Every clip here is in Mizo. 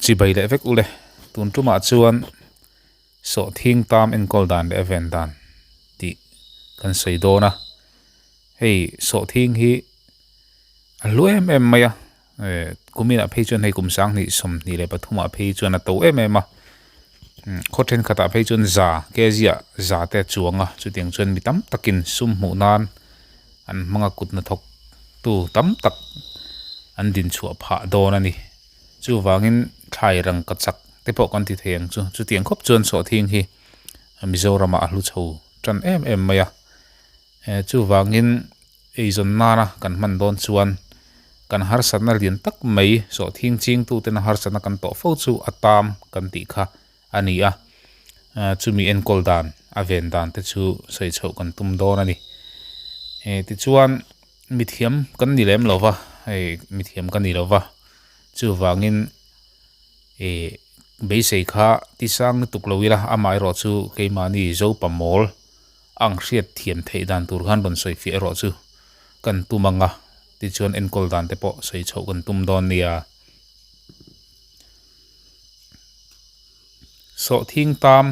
Chibai leh vek ule tun tumah chuan sawhthing tam enkawl dan leh a ven dan tih kan sawi dawn a hei sawhthing hi a hlu em em mai a eh kuminah phei chuan hei kum sanghnih 23 ah phei chuan a to em em a khaw thenkhatah phei chuan za kg ah za te a chuang a chutiang chuan mi tam takin sum hmuh nan an hmang a kut hnathawk tu tam tak an din chhuah phah dawn a ni chuvangin thlai rangka chak te pawh kan ti thei ang chu chutiang khawp chuan sawhthing hi Mizoram ah a hlu chho tan em em mai a eh chuvangin eizawn nana kan hman dawn chuan kan harsatna lian tak mai sawhthing ching tu tena harsatna kan tawh fo chu a tam kan tih kha a ni a chumi enkawl dan a ven dan te chu sawi chhoh kan tum dawn a ni eh tichuan mithiam kan ni lem lo va hei mithiam ka ni lo va chuvangin eh beisei kha tisang lutuk lo ila amaherawh chu keimahni Zopa mawl ang hriat thiam theih dan tur khan rawn sawi fiah erawh chu kan tum ang a tichuan enkawl dan te pawh sawi chhoh kan tum dawn nia. Sawhthing tam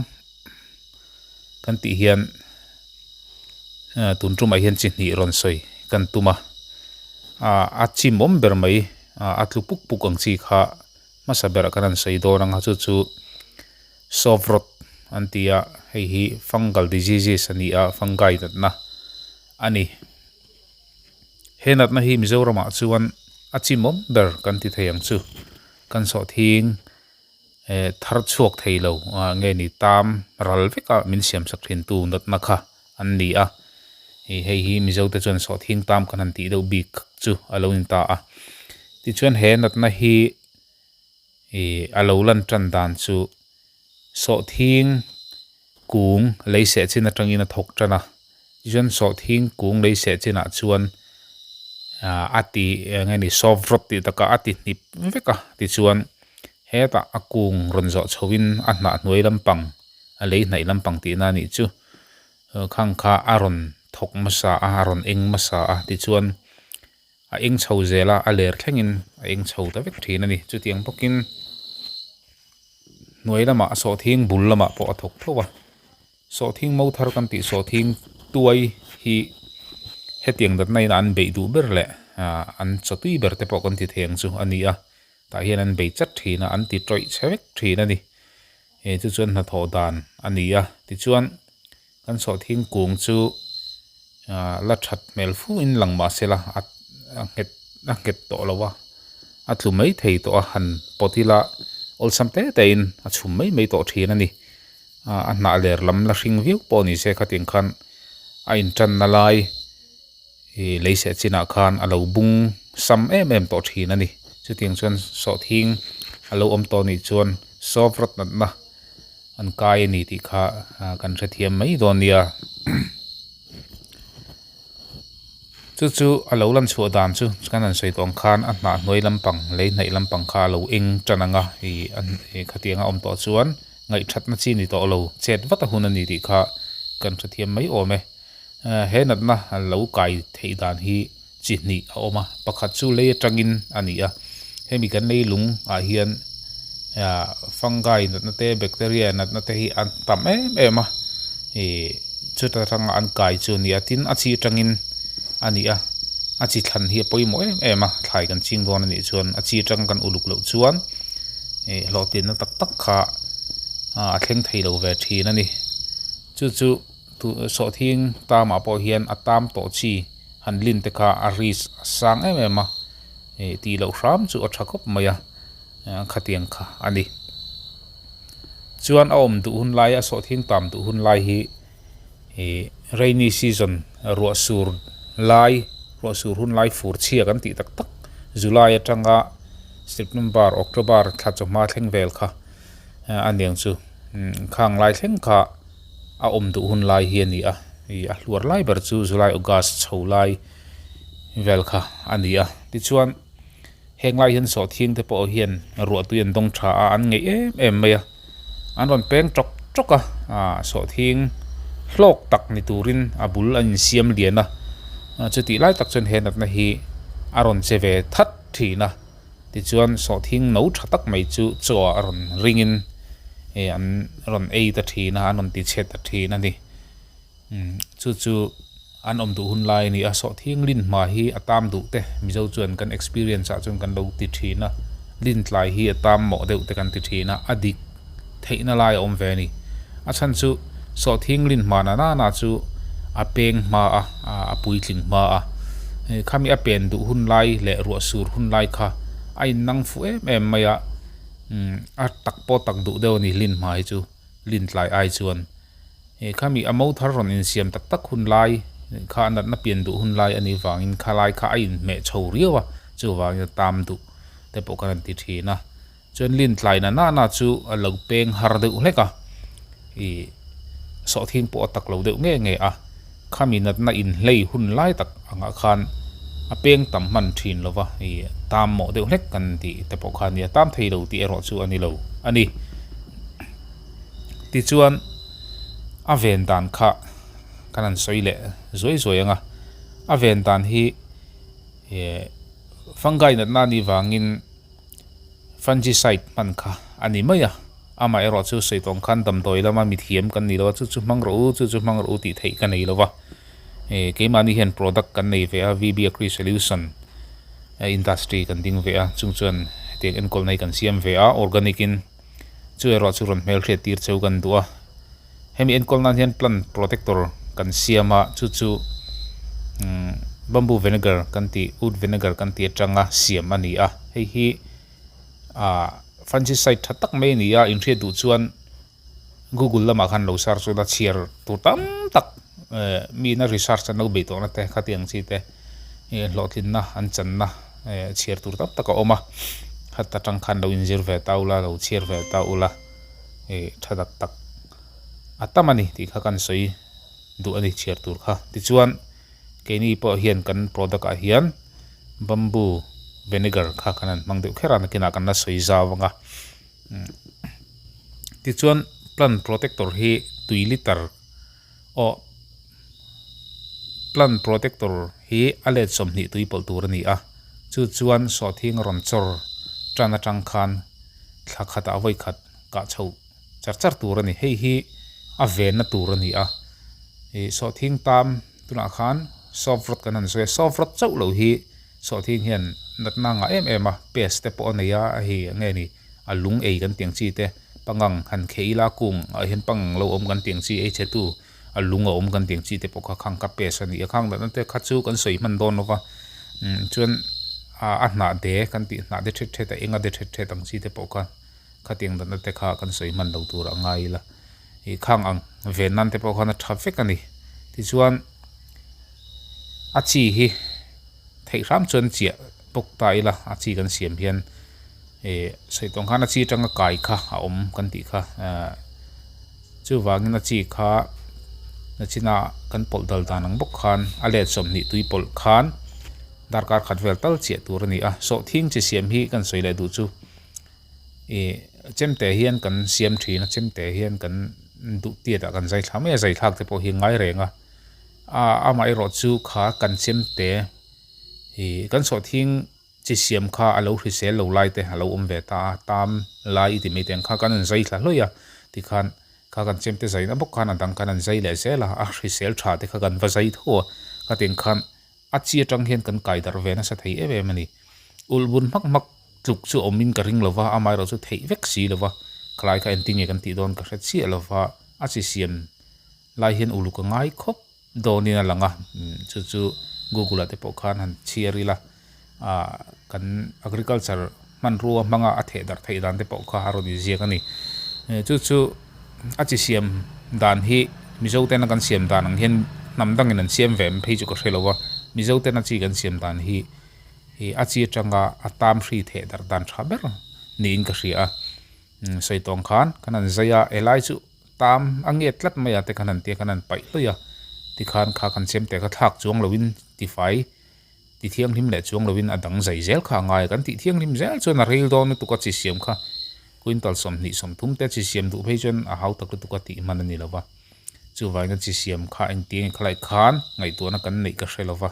kan tih hian tun tumah hian chi hnih rawn sawi kan tum a a chimawm ber mai a tlu puk puk ang chi kha hmasa berah khan an sawi dawn ang a chu chu soft rot an ti a hei hi fungal diseases a ni a fungi natna a ni. He natna hi Mizoramah chuan a chimawm ber kan ti thei ang chu. Kan sawhthing eh thar chhuak thei lo ah nge ni tam ral vek a min siam sak thin tu natna kha an ni a. Hei hei hi Mizo te chuan sawhthing tam kan han tih deuh bik chu a lo ni ta a. Tichuan he natna hi ih a lo lan tan dan chu sawhthing kung lei seh chin atangin a thawk tan a tichuan sawhthing kung lei seh chinah chuan ah a ti eng nge ni soft rot tih takah a ti hnip vek a tichuan hetah a kung rawn zawh chhoin a hnah hnuai lampang a lei hnaih lampang tihna a nih chu khang kha a rawn thawk hmasa a a rawn eng hmasa a tichuan a eng chho zel a a ler thlengin a eng chho ta vek thin a ni chutiang bawkin hnuai lamah sawhthing bul lamah pawh a thawk tho a sawhthing mo thar kan tih sawhthing tuai hi hetiang natna in an beih duh ber leh ah an chaw tui ber te pawh kan ti thei ang chu a ni a tah hian an bei chat thin a an ti tawih chhe vek thin a ni he chu chuan hnathawh dan a ni a tichuan kan sawhthing kung chu ah la that hmel fu in lang mah sela a nghet a nghet tawh lo a a tlu mai thei tawh a han pawt ila awlsam te te in a chhum mai mai tawh thin a ni ah a hnah ler lam la hring viau pawh ni se khatiang khan a intanna lai ih lei seh chinah khan a lo bung sam em em tawh thin a ni chutiang chuan sawhthing a lo awm tawh anih chuan soft rot natna an kai a ni tih kha kan hrethiam mai dawn nia chu chu a lo lan chhuah dan chu kan han sawi tawh ang khan a hnah hnuai lampang lei hnaih lampang kha a lo eng tan ang a ih khatiang a awm tawh chuan ngaihthatna chi ni tawh lo chet vat a hun a ni tih kha kan hrethiam mai awm e he natna lo kai theih dan hi chi hnih a awm a pakhat chu lei atangin a ni a hemi kan lei lung ah hian ah fungi natna te bacteria natna te hi an tam em em a ih chuta tanga an kai chu a ni a tin a chi atangin a ni a a chi thlan hi a pawimawh em em a thlai kan ching dawn a nih chuan a chi atang kan uluk loh chuan ih hlawhtlinna tak tak kha a thleng thei lo ve thin a ni chu chu. Sawhthing tamah pawh hian a tam tawh chi han lin te kha a risk a sang em em a ih tih loh hram chu a tha khawp mai a khatiang kha a ni. Chuan a awm duh hun lai a sawhthing tam duh hun lai hi ih rainy season ruah sur lai ruah sur hun lai fur chhia kan tih tak tak July atanga September October thla chawhma thleng vel kha a niang chu khang lai thleng kha. a awm duh hun lai hi a ni a ih a hluar lai ber chu July August chho lai vel kha a ni a tichuan heng lai hian sawhthing te pawh hian ruah tui an dawng tha a an ngeih em em mai a an rawn peng tawk tawk a ah sawhthing hlawk tak ni turin a bul an insiam lian a chutih lai tak chuan he natna hi a rawn che ve that thin a. Tichuan sawhthing no tha tak mai chu chaw ah rawn ringin eh an rawn ei ta thin a, an rawn ti chhe ta thin a ni. Umm chu chu an awm duh hun lai a ni a, sawhthing lin hma hi a tam duh te Mizo chuan kan experience ah chuan kan lo ti thin a, lin tlai hi a tam mawh deuh te kan ti thin a, a dik theihna lai a awm ve a ni. A chhan chu sawhthing lin hma na nana chu a peng hma a, a puitling hma a, khami a pen duh hun lai leh ruah sur hun lai kha a innang fuh em em mai a, umm a tak pawh tak duh deuh a ni lin hma hi chu lin tlai ai chuan. He khami a mo thar rawn insiam tak tak hun lai kha a natna pian duh hun lai a nih vangin khalai kha a inhmeh chho riau a, chuvangin a tam duh te pawh kan rawn ti thin a. Chuan lin tlai na nana chu a lo peng har deuh hlek a, ih sawhthing pawh a tak lo deuh nge nge a, khami natna inhlei hun lai tak angah khan a peng tam hman thin lo va, ih tam mawh deuh hlek kan tih te pawh kha a nia, tam thei lo tih erawh chu a ni lo a ni. Tichuan a ven dan kha kan han sawi leh zuai zuai ang a, a ven dan hi ih fungi natna a nih vangin Fungicide hman kha a ni mai a, amaherawh chu sawi tawng khan damdawi lama mithiam kan ni lo a, chu chu hmang rawh u, chu chu hmang rawh u tih theih ka nei lo va. Ih keimahni hian product kan nei ve a, VB Agri Solution industry kan ding ve a, chung chuan hetiang enkawlna hi kan siam ve a, organic in chu erawh chu rawn hmelhriat tir cheu kan duh a. Hemi enkawl nan hian plant protector kan siam a, chu chu umm bamboo vinegar kan tih oud vinegar kan tih atanga siam a ni a, hei hi ah fungicide tha tak mai a ni a, inhriat duh chuan google lamah khan lo search ula chhiar tur tam tak eh mi ina research an lo beih tawhna te khatiang chi te ih hlawhtlinna an channa eh chhiar tur tam tak a awm a, khat atang khan lo inzir ve ta ula lo chhiar ve ta ula. Ih tha tak tak a tam a ni tih kha kan sawi duh a ni chhiar tur kha tichuan keini pawh hian kan product ah hian bamboo vinegar kha kan han hmang deuh kher a nakinah kan la sawi zau ang a tichuan plant protector hi tui liter aw plant protector hi a let 20 tui pawlh tur a ni a chu chuan sawhthing rawn chawr tan atang khan thla khatah vawi khat kah chhoh char char tur a ni hei hi a venna tur a ni a ih sawhthing tam tunah khan soft rot kan han sawi a soft rot chauh loh hi sawhthing hian natna a ngah em em a pest te pawh a nei a hei eng nge ni. A lung ei kan tiang chi te, pangang han kheh ila kung ah hian pangang lo awm kan tiang chi ei chhe tu a lung a awm kan tiang chi te pawh kha khang kha paste a ni a, khang natna te kha chu kan sawi hman dawn lova umm chuan ah a hnah de kan tih hnah de thet thet a eng a de thet thet ang chi te pawh kha khatiang natna te kha kan sawi hman lo tur a ngai ila ih khang ang ven nan te pawh khan a tha vek a ni tichuan a chi hi theih hram chuan chiah bawk ta ila a chi kan siam hian. Ih sawi tawng khan a chi atanga kai kha a awm kan tih kha ahh chuvangin a chi kha nachina kan pawlh dal dan ang bawk khan a let 20 tui pawlh khan darkar khat vel tal chiah tur a ni a sawhthing chi siam hi kan sawi leh duh chu ih chemte hian kan siam thin a chemte hian kan duh tiat ah kan zai thla mai a zai thlak te pawh hi a ngai reng a ah amaherawh chu kha kan chemte ih kan sawhthing. Chi siam kha a lo hrisel lo lai te a lo awm ve ta a, tam lai i ti mai teng kha kan an zai thla hlawih a, tikhan kha kan chem te zaina bawk khan a dang khan an zai leh zel a, a hrisel tha te kha kan va zai tho a, khatin khan a chi atang hian kan kai darh ve nasa thei em em a ni. Ulh bun hmak hmak tluk chu awmin ka ring lo va, amaherawh chu theih vek si lo va, khalai kha engtin nge kan tih dawn ka hre chiah lo va, a chi siam lai hian uluk a ngai khawp. Dawnin a lang a, chu chu Google ah te pawh khan han chhiar ila ah kan agriculture hmanrua hmanga a theh darh theih dan te pawh kha a rawn inziak a ni. Chu chu a chi siam dan hi Mizo tena kan siam dan ang hian hnam dangin an siam ve em phei chu ka hre lo a, Mizo tena chi kan siam dan hi ih a chi atanga a tam hri theh darh dan tha ber niin ka hria a. Sawi tawng khan kan han zai a, helai chu. Tam a nget tlat mai a te khan an tia khan an paih hlawih a, tikhan kha kan chem te kha thlak chuang loin tifai ti thianghlim leh chuang loin a dang zai zel kha a ngai a, kan tih thianghlim zel chuan a ril dawn lutuk a chi siam kha quintal 20 30 te chi siam duh phei chuan a hau tak lutuk a tih hman a ni lo va, chuvangin a chi siam kha engtiang khalai khan ngaihtuahna kan neih ka hre lo va,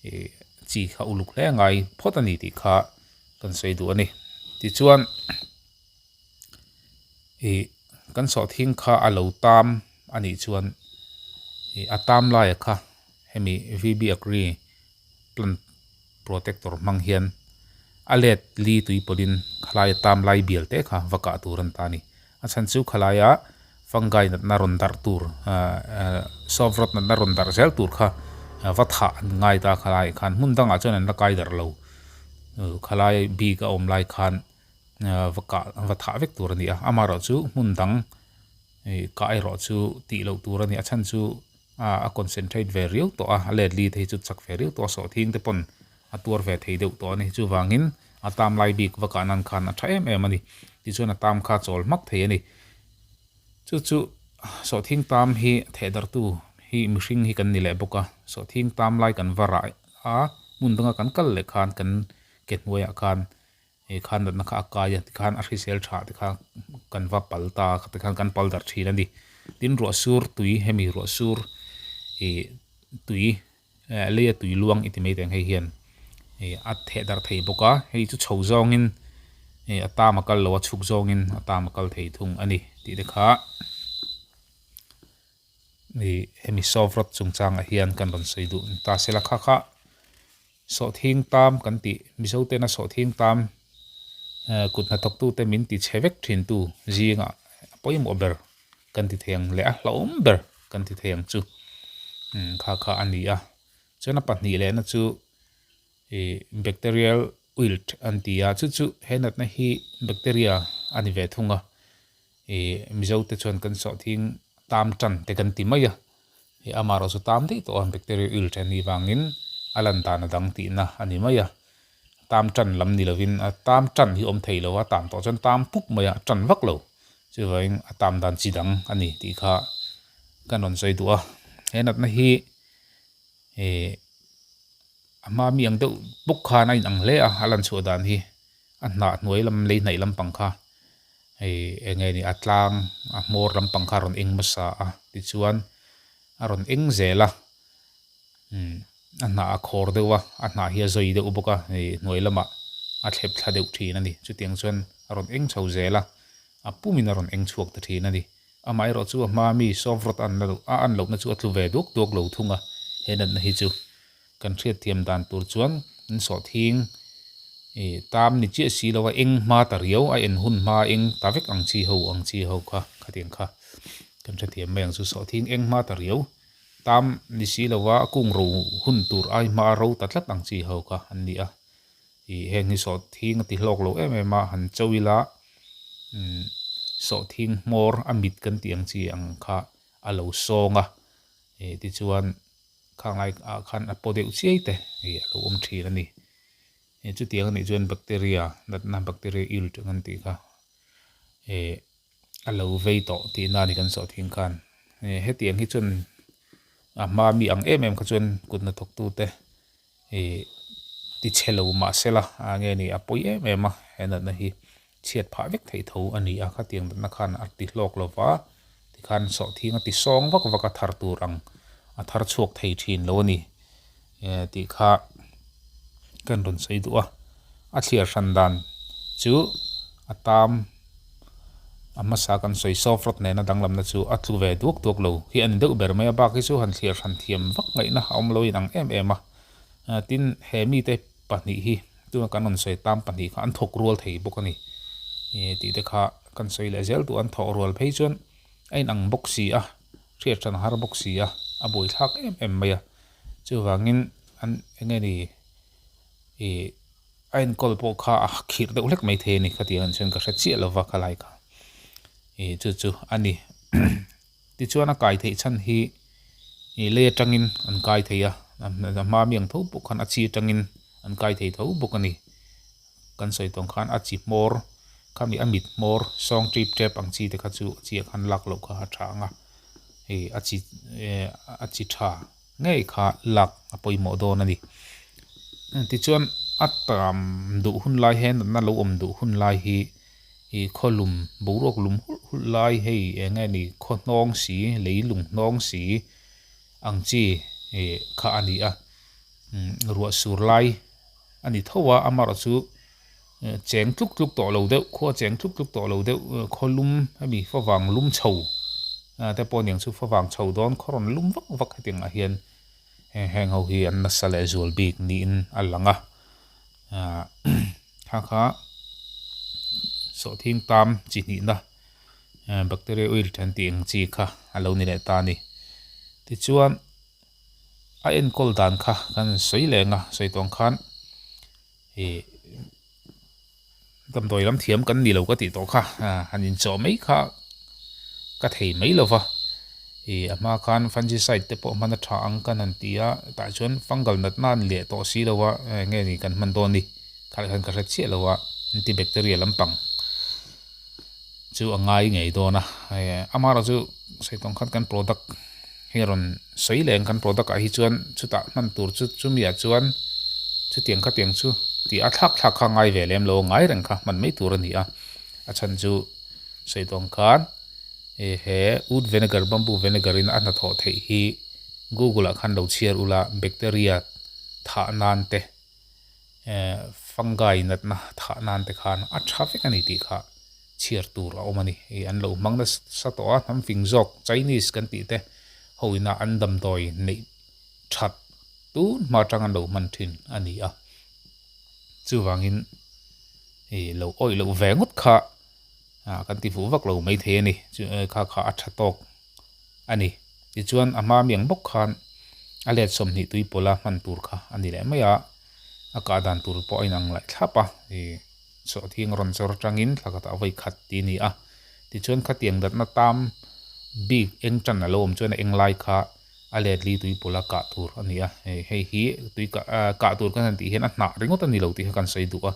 ih chi kha uluk hle a ngai phawt a ni tih kha. kan sawi duh a ni. Tichuan ih kan sawhthing kha a lo tam a nih chuan ih a tam laia kha hemi VB Agri plant protector hmang hian a let li tui pawlhin khalaia tam lai bial te kha va kah tur an ta a ni. A chhan chu khalaia fungi natna rawn darh tur ahh soft rot natna rawn darh zel tur kha va thah an ngai ta khalaiah khan hmun dangah chuan an la kai darh lo khalai bik a awm lai khan va kah va thah vek tur a ni a amaherawh chu hmun dang ih kah erawh chu tih loh tur a ni a chhan chu a concentrate ve riau tawh a a let li te hi chu chak ve riau tawh a sawhthing te pawn a tuar ve thei deuh tawh a ni chuvangin a tam lai bik va kah nan khan a tha em em a ni tichuan a tam kha chawl hmak thei a ni chu chu sawhthing tam hi theh darh tu hi mihring hi kan ni leh bawk a sawhthing tam lai kan va rah a hmun danga kan kal leh khan kan ke hnuaiah khan Hei khan natna kha a kai a tikhan a hrisel tha te kha kan va pal ta a tikhan kan pal darh thin a ni. Tin ruah sur tui hemi ruah sur ih tui eh leia tui luang i ti mai teng hei hian ih a theh darh thei bawk a hei chu chho zawngin ih a tam a kal lo a chhuk zawngin a tam a kal thei thung a ni tih te kha ih hemi sawvrawt chungchangah hian kan rawn sawi duh ta sela kha kha. Sawhthing tam kan tih, Mizo tena sawhthing tam kut hnathawktute min ti chhe vek thintu zingah a pawimawh ber kan ti thei ang leh a hlauhawm ber kan ti thei ang chu kha kha a ni a. Chuan a pahnih lehna chu ih bacterial wilt an ti a, chu chu he natna hi bacteria a ni ve thung a, ih Mizo te chuan kan sawhthing tam tan te kan ti mai a. Hei amaherawh chu tam daih tawh a, bacteria ul then nih vangin a lan dan a dang tihna a ni mai a. Tam tan lam ni lovin a tam tan hi awm thei lo a, tam tawh chuan tam pup mai a, a tan vak lo. Chuvangin a tam dan chi dang a ni tih kha kan rawn sawi duh a. He natna hi ih a hma mi ang deuh bawk khan a inang hle a, a lan chhuah dan hi a hnah hnuai lam lei hnaih lampang kha. Hei eng nge ni a tlang a hmawr lampang kha a rawn eng hmasa a tichuan a rawn eng zel a umm a hnah a khawr deuh a a hnah hi a zawi deuh bawk a hei hnuai lamah a thlep thla deuh thin a ni chutiang chuan a rawn eng chho zel a a pumin a rawn eng chhuak ta thin a ni amaherawh chu a hma mi soft rot a an la a an lohna chu a tlu ve duak duak lo thung a he natna hi chu. Kan hriatthiam dan tur chuan in sawhthing ih tam ni chiah si lo a eng hma ta riau a en hun hma eng ta vek ang chi ho ang chi ho kha khatiang kha kan hrethiam mai ang chu sawhthing eng hma ta riau tam ni si lo a kung ro hun tur ai hma ro ta tlat ang chi ho kha an ni a ih heng hi sawhthing a ti hlawk lo em em a han cho ila umm sawhthing hmawr a mit kan tih ang chi ang kha a lo sawng a ih tichuan. Khang lai ah khan a paw deuh chiai te hei a lo awm thin a ni. Hei chutiang anih chuan bacteria natna bacteria ilt ang an tih kha eh a lo vei tawh tihna a ni kan sawh thin khan. Eh hetiang hi chuan a hma mi ang em em kha chuan kut hnathawk tute eh ti chhe lo mah sela a nge ni a pawi em em a he natna hi chhiat phah vek theih tho a ni a khatiang natna khan a ti hlawk lo va tikhan sawhthing a ti sawng vak vak a thar tur ang a thar chhuak thei thin lo a ni eh tih kha kan rawn sawi duh a a thliar hran dan chu a tam a hmasa kan sawi soft rot nena danglamna chu a tlu ve duak duak lo hi a ni deuh ber mai a bak hi chu han thliar hran thiam vak ngaihna a awm lo inang em em a tin he mite pahnih hi tuna kan rawn sawi tam pahnih kha an thawk rual thei bawk a ni ih tih te kha kan sawi leh zel duh an thawk rual phei chuan a inang bawk si a hriat hran har bawk si a a buaithlak em em mai a chuvangin an eng nge ni ih a enkawl pawh kha a khirh deuh hlek mai thei a ni khatiang ang chuan ka hre chiah lova khalai kha ih chu chu a ni Tichuan a kai theih chhan hi ih lei atangin an kai thei a, a hma mi ang tho pawh khan a chi atangin an kai thei tho bawk a ni. Kan sawi tawng khan a chi hmawr khami a mit hmawr sawng tip tep ang chi te kha chu a chi ah khan lak loh kha a tha ang a, hei a chi eh a chi tha ngei kha lak a pawimawh dawn a ni. Tichuan a tam duh hun lai hian natna lo awm duh hun lai hi. Ih khaw lum boruak lum hulh hulh lai hei eng nge ni khaw hnawng si lei lung hnawng si ang chi ih kha a ni a umm ruah sur lai a ni tho a amaherawh chu Cheng tluk tluk tawh lo deuh, khua cheng tluk tluk tawh lo deuh, khaw lum hemi favang lum chho te pawh aniang chu favang chho dawn khaw rawn lum vak vak hetiang ah hian heng ho hi an nasa leh zual bik niin a lang a, kha kha sawhthing tam chi hnihna bacteria oil then tih ang chi kha a lo ni leh ta a ni. Tichuan. A enkawl dan kha kan sawi leng a, sawi tawng khan ih damdawi lam thiam kan ni lo ka tih tawh kha han inchawh mai kha ka thei mai lo va, ih a hma khan fungicide te pawh hman a tha ang kan han ti a, tah chuan fungal natna a ni leh tawh si lo a, eng nge ni kan hman dawn ni khalh khan ka hre chiah lo a, antibacterial lampang chu a ngai ngei dawn a, amaherawhchu sawi tawng khan kan product. Hei rawn sawi leh ang kan product ah hi chuan chutah hman tur chu chumi ah chuan chutiang khatiang chu tih a thlak thlak kha ngai ve lem lo a ngai reng kha hman mai tur a ni a, a chhan chu sawi tawng khan ih he wood vinegar bamboo vinegar in a hnathawh theih hi google ah khan lo chhiar ula bacteria thah nan te eh fungi natna thah nan te khan a tha vek a ni tih kha. Chhiar tur a awm a ni. Ih an lo hmang nasa tawh a, hnam fing zawk Chinese kan tih te ho ina an damdawi neih that tun hma atang an lo hman thin a ni a. Chuvangin ih lo awih loh ve ngawt kha ah kan ti fuh vak lo maithei a ni. Chu kha kha a tha tawk a ni. Tichuan a hma miang bawk khan a let 20 tui pawla hman tur kha a ni leh mai a, a kah dan tur pawh a inang laih thlap a ih. Sawhthing rawn chawr atangin thla khatah vawi khat tih a ni a, tichuan khatiang datna tam bik eng tan a lo awm chuan a eng lai kha a let li tui pawlh a kah tur a ni a, hei hi tui kah kah tur kan han tih hian a hnah ringawt a ni lo tih kha kan sawi duh a,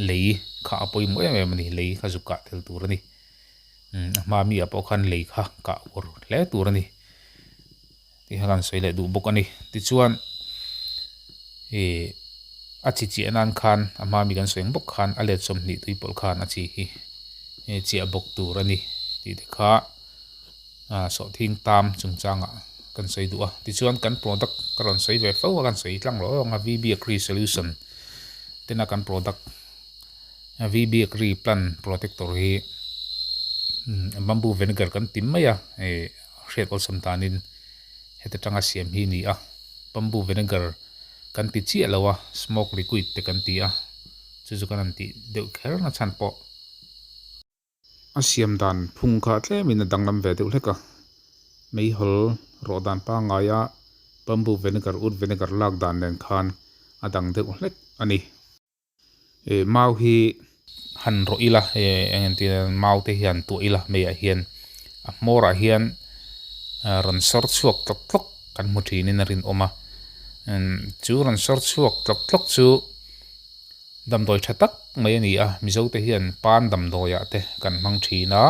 lei kha a pawimawh em em a ni, lei kha zuk kah tel tur a ni, a hma mi ah pawh khan lei kha kah uar hle tur a ni tih kha kan sawi leh duh bawk a ni. Tichuan ih a chi chiah nan khan a hma mi kan sawi ang bawk khan a let 20 tui pawlh khan a chi hi chiah bawk tur a ni tih te kha ah sawhthing tam chungchangah kan sawi duh a. Tichuan kan product ka rawn sawi ve fo a kan sawi tlang lo ang a VB Agri Solution tena kan product VB Agri Plant Protector hi bamboo vinegar kan ti mai a ih. Hriat awlsam danin heta tanga siam hi a ni a, bamboo vinegar kan ti chiah lo a, smoke liquid te kan ti a, chu chu kan han tih deuh kher na chhan pawh. A siam dan phung kha tlemin a danglam ve deuh hlek a, meihawl rawh dan pangngaia bamboo vinegar, wood vinegar lak dan nen khan a dang deuh hlek a ni. Ih mau hi han rawh ila eh eng engtir nen mau te hian tuah ila hmeiah hian a hmawrah hian rawn sawr chhuak tlawk tlawk kan hmu thinin a rinawm a chu rawn sawr chhuak tlawk tlawk chu damdawi tha tak mai a ni a mizo te hian pan damdawiah te kan hmang thin a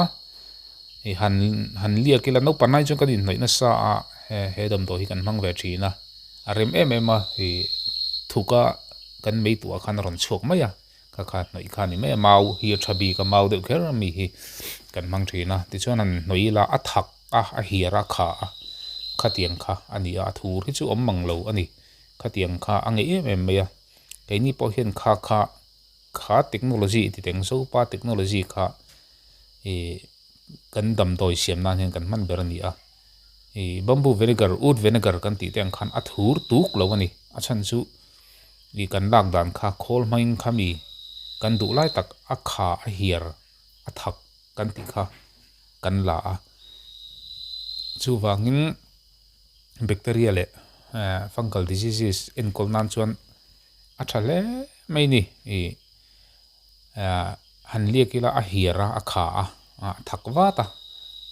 ih han han liak ila naupang lai chuan kan inhnawih nasa a he damdawi hi kan hmang ve thin a a rem em em a ih thuka. Kan mei tuah khan a rawn chhuak mai a, kha kha hnawih kha a ni mai a, mau hi a tha bik a, mau deuh kher ami hi kan hmang thin a, tichuan han hnawih ila a thak a, a hiar a, a kha a, khatiang kha a ni a, a thur hi chu awm mang lo a ni, khatiang kha a ngeih em em mai a, keini pawh hian kha kha kha technology ti teng Zopa technology kha ih kan damdawi siam nan hian kan hman ber a ni a, ih bamboo vinegar, wood vinegar kan tih te ang khan a thur tuk lo a ni, a chhan chu. Ih kan lak dan kha khawl hmangin kha mi kan duh lai tak a kha a hiar a thak kan tih kha kan la a. Chuvangin bacteria leh fungal diseases enkawl nan chuan a tha hle mai ni. Ih han liak ila a hiar a a kha a a thak vat a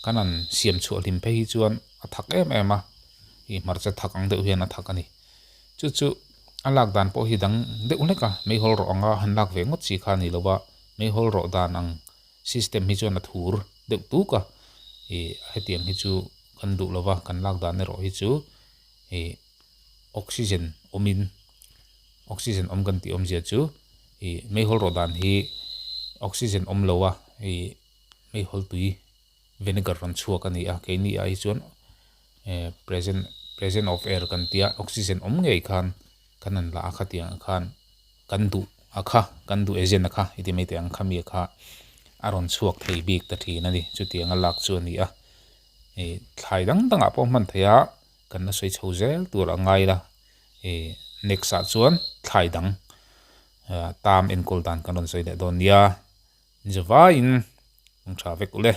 kan han siam chhuah hlim phei hi chuan a thak em em a ih hmarcha thak ang deuh hian a thak a ni. Chu chu a lak dan pawh hi dang deuh hlek a, meihawl rawh anga han lak ve ngawt chi kha a ni lo va, meihawl rawh dan ang system hi chuan a thur deuh tuk a, ih hetiang hi chu kan duh lo va, kan lak dan erawh hi chu ih oxygen awmin oxygen awm kan tih awmzia chu ih meihawl rawh dan hi oxygen awm lo a ih meihawl tui vinegar rawn chhuak a ni a, keini ah hi chuan eh present present of air kan tia oxygen awm ngei khan kan han la a khatiang ah khan kan duh A kha kan duh agent a kha i ti mai teh ang khami a kha a rawn chhuak thei bik ta thin a ni. Chutianga lak chu a ni a. Ih thlai dang dangah pawh hman theih a kan la sawi chho zel tur a ngai la. Ih next ah chuan thlai dang tam enkawl dan kan rawn sawi leh dawn nia. Ni zavaiin kawng tha vek u le.